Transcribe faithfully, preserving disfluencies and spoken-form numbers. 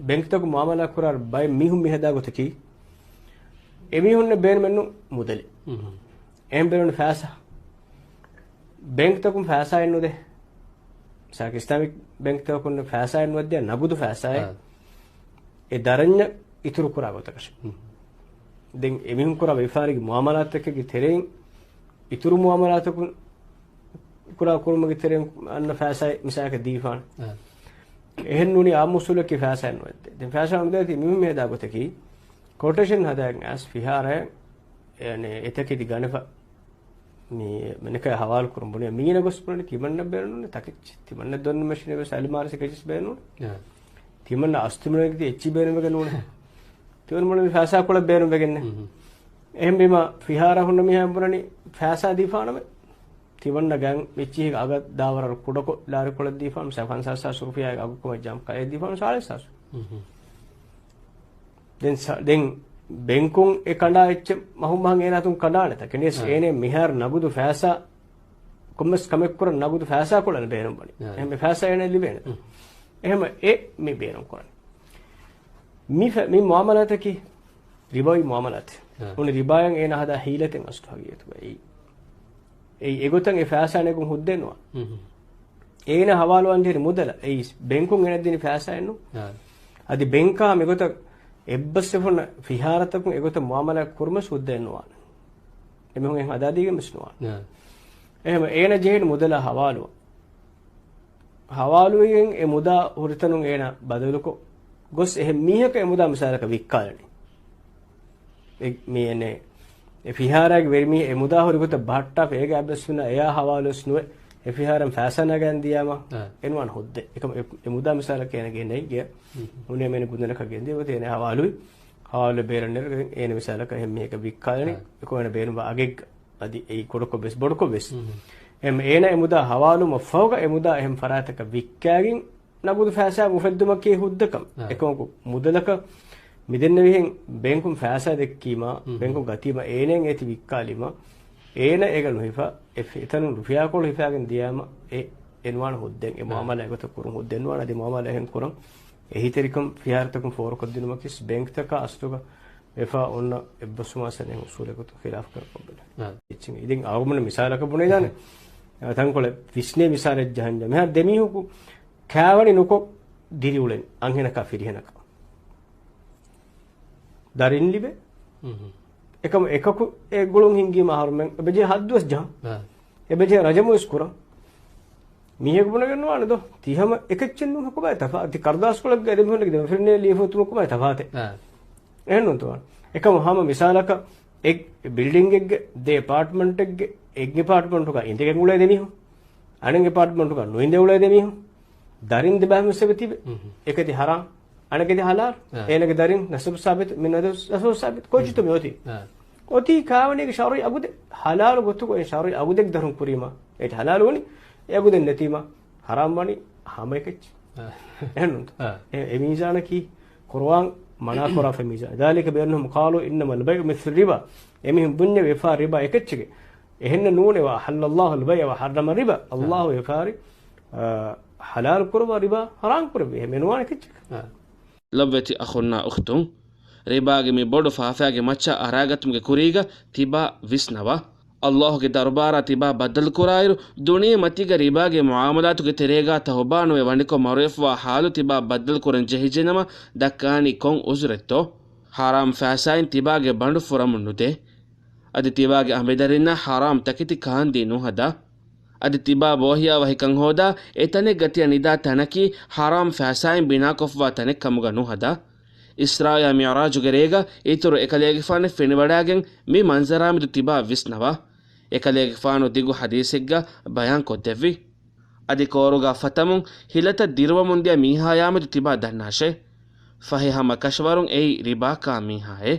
ބެންކްތަކުން މުއާމަލާ ކުރާ ބައެއް މީހުން މިހަދާ ގޮތަކީ، އެމީހުންނަށް ބޭނުމެއްނު މުދަލެއް. އެހެން ބޭނުން ފައިސާ. ބެންކްތަކުން ފައިސާއެއް ނުދޭ. މިސާލަކަށް އިސްލާމިކް ބެންކްތަކުން ފައިސާއެއް ނުވައްދޭ، ނަގުދު ފައިސާއެއް. އާ. އެ ދަރަންޏަށް އިތުރު ކުރާ ގޮތަކަށް. ދެން އެމީހުން ކުރާ ވިޔަފާރީގެ މުއާމަލާތްތަކެއްގެ ތެރެއިން އިތުރު މުއާމަލާތަކުން ކުރާ ކުރުމުގެ ތެރެއިން އަންނަ ފައިސާއެއް މިސާލަކަށް ދީފާނެ. އެހެން ނޫނީ އާއްމު އުސޫލަކީ ފައިސާއެއް ނުވައްދޭ. ދެން ފައިސާ ނުދޭތީ މީހުން މިހަދާ ގޮތަކީ، ކޮޓޭޝަން ހަދާގެން އައިސް ފިހާރައަށް، އެ، އެތަކެތި ގަނެފަ މި މެނެކަ ހަވާލު ކުރަން ބުނި މީނަ ގޮސް ބުނަނީ ތިމަންނަ ބޭނުން ތަކެއްޗި. ތިމަންނަ ދޮން މެޝިނެ ވެސް އަލިމާރިސެ ކެޖިސް ބޭނުން. ތިމަންނަ އަސްތުމަނެ އެއްޗި ބޭނުން ވެގެން ނޫނެ. ތިމަން މުޅި މި ފައިސާ ކޮޅެއް ބޭނުން ވެގެން. އެހެން ބީމާ ފިހާރަ ހުންނަ މީހާ ބުނަނީ ފައިސާ ދީފާނަމެ. ތިމަންނަ ގަން އެއްޗިހި އަގަށް ދާވަރަށް ކުޑަކޮށް ލާރި ކޮޅެއް ދީފާނު ސަ ފަންސާސް ހާސް ރުފިޔާ އަގު ކޮމެއް ޖަމް ކައެއް ދީފާނު ސާޅީސް ހާސް. ދެން ސަ-، ދެން ބެންކުން އެ ކަނޑާ އެއްޗެއް މަހު މަހަށް އޭނާތުން ކަނޑާނެތަ؟ ކެނޑިޔަސް އޭނެ މިހާރު ނަގުދު ފައިސާ ކޮންމެސް ކަމެއް ކުރަން ނަގުދު ފައިސާ ކޮޅަށް ބޭނުން ވަނީ. އެހެން މި ފައިސާ އޭނަ ލިބޭނެ. އެހެން އެ މި ބޭނުން ކުރަނީ. މި ފަ-، މި މުއާމަލާތަކީ ރިބަވީ މުއާމަލާތެއް. އުނި ރިބާއަށް އޭނަ ހަދާ ހީލަތެއް އަސްލު ހަގީގަތުގައި. އެއީ އެގޮތަށް އެ ފައިސާ ނެގުން ހުއްދައެއް ނުވާ. އޭނަ ހަވާލުވާންޖެހޭ މުދަލަށް އެއީ ބެންކުން ގެނެއްދިނި ފައިސާއެއްނު. އަދި ބެންކާ މިގޮތަށް އެއްބަސްވެފަ ހުންނަ ފިހާރަތަކުން އެގޮތަށް މުއާމަލާ ކުރުމަސް ހުއްދައެއް ނުވާނެ. އެމީހުން އެހެން ހަދާދީގެން ވެސް ނުވާނެ. އެހެން އޭނަ ޖެހޭނެ މުދަލާ ހަވާލުވާ. ހަވާލުވެގެން އެ މުދާ ހުރިތަނުން އޭނަ ބަދަލުކޮށް ގޮސް އެހެން މީހަކަށް އެ މުދާ މިސާލަކަށް ވިއްކާލަނީ. އެ، މި އެނެ، އެ ފިހާރާގެ ވެރިމީހެއް އެ މުދާ ހުރި ގޮތަށް ބަހައްޓާފަ އޭގެ އަބެސް ހުންނަ އެޔާ ހަވާލުވެސް ނުވެ، އެ ފިހާރަން ފައިސާ ނަގަން ދިޔާމަ، އެ ނުވާން ހުއްދަ. އެކަމަ އެ، އެ މުދާ މިސާލަކަށް އޭނަގެ ނެތް ގެ، ހުންނެ މެނި ގުނަނަކަށް ގެންދިޔަ ގޮތެ އޭނަ ހަވާލުވި، ހަވާލު ބޭރަށް ނެރެގެން އޭނަ މިސާލަކަށް އެހެން މީހަކަށް ވިއްކާލަނީ، އެކޮ އޭނަ ބޭނުންވާ އަގެއްގަ. އަދި އެއީ ކުޑަކޮށް ވެސް، ބޮޑުކޮށް ވެސް. އެހެން އޭނަ އެ މުދާ ހަވާލުވުމަށް ފަހުގަ އެ މުދާ އެހެން ފަރާތަކަށް ވިއްކާގެން ނަގުދު ފައިސާ އުފެއްދުމަކީ ހުއްދަކަން. އެކަމަކު މުދަލަކަށް މިދެންނެވިހެން ބޭންކުން ފައިސާ ދެއްކީމަ، ބޭންކުން ގަތީމަ، އޭނައަށް އޭތި ވިއްކާލީމަ، އޭނަ އޭގަ ނުހިފާ، އެ ފި-، އެތަނުން ރުފިޔާކޮޅު ހިފާގެން ދިޔާމަ، އެ އެނުވާން ހުއްދައެއް، އެ މުއާމަލާ އެގޮތަށް ކުރުން ހުއްދައެއް ނުވާނެ. އަދި މުއާމަލާ އެހެން ކުރަން އެހީތެރިކަން ފިހާރަތަކުން ފޯރުކޮށްދިނުމަކީ ބޭންކްތަކާ އަސްލުގަ ވެފާ އޮންނަ އެއްބަސްވުމާ ސަނެހު އުސޫލެއް ގޮތުން ޚިލާފު ކަމެއް ކޮށްބެލެ. އެއްޗެއް އިދިން އަޅުގަނޑު މިސާލަކަށް ބުނެދާނެ. ތަންކޮޅެއް ވިސްނޭ މިސާލެއް ޖަހަންޖެ. މިހާރު ދެމީހަކު ކާވަނި ނުކޮށް ދިރިއުޅެން އަންހެނަކާ ފިރިހެނަކަށް ދަރިން ލިބޭ. އެކަމަ އެކަކު އެ ގުޅުން ހިންގީމަ އަހަރުމެން އެބަޖެހޭ ހައްދުވެސް ޖަހަން. އެބަޖެހޭ ރަޖަމުވެސް ކުރަން. މީހަކު ބުނެގެން ނުވާނެ ދޯ. ތި ހަމަ އެކެއްޗެއް ނޫން ކޮބާ ތަފާތެއް؟ ކަރުދާސްކޮޅެއްގެ ދެމީހުންނަކީ ދެމަފިރިންނޭ ލިޔެފަ އޮތުމަކު ކޮބާ ތަފާތެއް؟ އެހެން ނޫންތޯ؟ އެކަމަ ހަމަ މިސާލަކަށް އެއް ބިލްޑިންގެއްގެ ދެ އެޕާޓްމަންޓެއްގެ އެއް އެޕާޓްމަންޓުގަ އިނދެގެން އުޅޭ ދެމީހުން. އަނެއް އެޕާޓްމަންޓުގަ ނުއިނދެ އުޅޭ ދެމީހުން. ދަރިން ދެބައިމީހުން އެބަ ތިބެ. އެކަތި ހަރާން. އަނެކެތި ހަލާލް. އޭނަގެ ދަރިން ނަސަބު ސާބިތު، މި ނަސަބު ސާބިތު. ކޮއްޗިތޯ މި އޮތީ؟ އޮތީ ކާވަނީގެ ޝަރުޢީ އަގުދެއް. ހަލާލު ގޮތުގަ އެ ޝަރުޢީ އަގުދެއް ދަރުން ކުރީމަ. އެ ހަލާލު ވަނީ. އެ އަގުދެއް ނެތީމަ. ހަރާމް ވަނީ ހަމަ އެކެއްޗެއް. އެހެންނުންތޯ؟ އެ، އެ މީޒާނަކީ ޤުރުއާން މަނާ ކުރާފަ މީޒާން. ذلك بأنهم قالوا إنما البيع مثل الربا. އެމީހުން ބުންޏެވި ވިޔަފާރި ރިބާ އެކެއްޗެކޭ. އެހެންނެއް ނޫނޭ، وأحل الله البيع وحرم الربا. ﷲ ވިޔަފާރި، އާ، ޙަލާލު ކުރައްވާ، ރިބާ ޙަރާމް ކުރެއްވި. އެހެން ނުވާނެ އެކެއްޗެކޭ. ލޮބުވެތި އަޚުންނާ އުޚްތުން، ރިބާގެ މި ބޮޑު ފާފައިގެ މައްޗަށް އަރާގަތުމުގެ ކުރީގަ ތިބާ ވިސްނަވާ. ﷲ ގެ ދަރުބާރާ ތިބާ ބައްދަލުކުރާއިރު، ދުނިޔެ މަތީގަ ރިބާގެ މުޢާމަލާތުގެ ތެރޭގަ ތައުބާ ނުވެ ވަނިކޮށް މަރުވެފަވާ ޙާލު ތިބާ ބައްދަލުކުރަން ޖެހިއްޖެނަމަ، ދައްކާނީ ކޮން ޢުޛުރެއްތޯ؟ ޙަރާމް ފައިސާއިން ތިބާގެ ބަނޑު ފުރަމުން ނުދޭ. އަދި ތިބާގެ އަނބިދަރިންނަށް ޙަރާމް ތަކެތި ކާންދީ ނުހަދާ. އަދި ތިބާ ބޯހިޔާވަހިކަން ހޯދާ، އެތަނެއްގަ ތިޔަ ނިދާ ތަނަކީ ޙަރާމް ފައިސާއިން ބިނާކޮށްފަވާ ތަނެއް ކަމުގަ ނުހަދާ. އިސްރާއާ މިޢުރާޖުގެ ރޭގަ އިތުރު އެކަލޭގެފާނެއް ފެނިވަޑާގެން މި މަންޒަރާމެދު ތިބާ ވިސްނަވާ. އެކަލޭގެފާނު ދިގު ޙަދީޘެއްގަ ބަޔާންކޮށްދެއްވި. އަދި ކޯރުގަ ފަތަމުން ހިލަތައް ދިރުވަމުންދިޔަ މީހާޔާމެދު ތިބާ ދަންނާށޭ. ފަހެ ހަމަ ކަށަވަރުން އެއީ ރިބާކާ މީހާއޭ.